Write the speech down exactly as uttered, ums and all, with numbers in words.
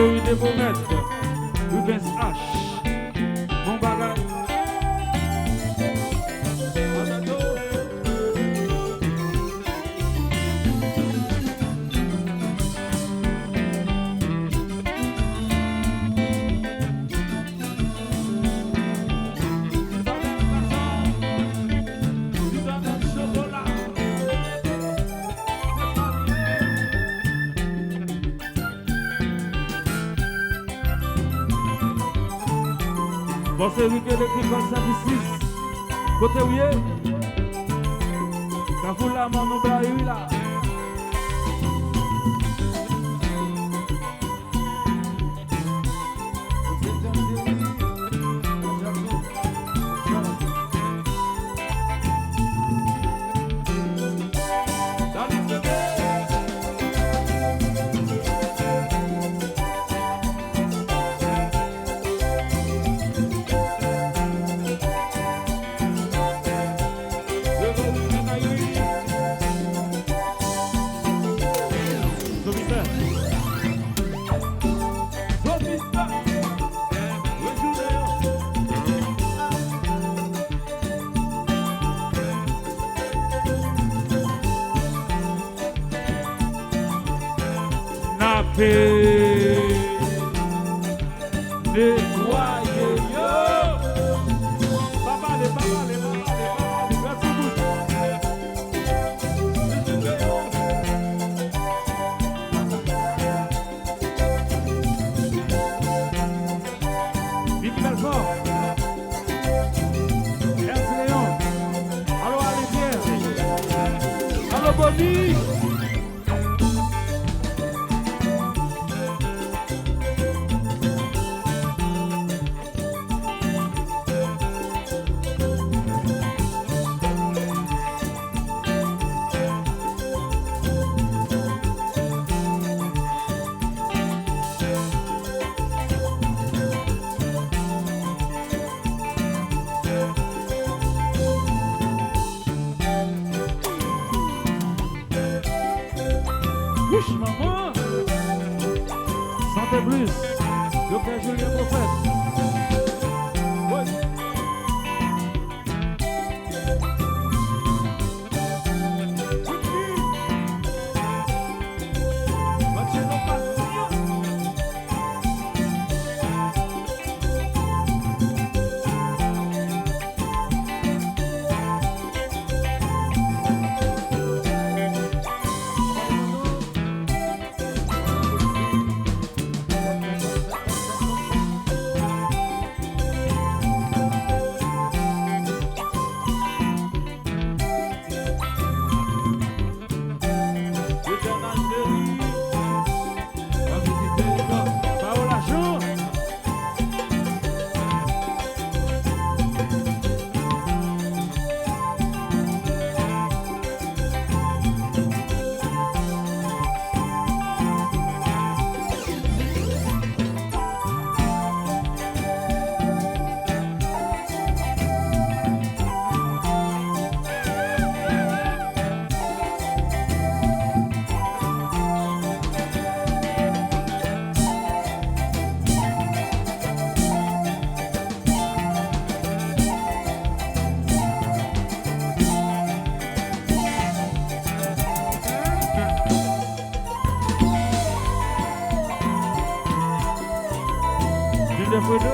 Priorité pou mèt Rubens H. Bon bagay. Bòs Erike lekri kòd san disis. Kote w ye? Kafou Laman nou bay wi la. N ape netwaye yo. Pa pale, pa pale, pa pale, pa pale. Gad sou bouch. Miky Belfort. Ernst Léon. Alo, Alain Pierre. Alo, Boni. Wouch, manman! Sante plis. Doktè Julien Prophète. Woy. Etènèl cheri, ann vizite li nan pawòl a Jan. Junior Fredo,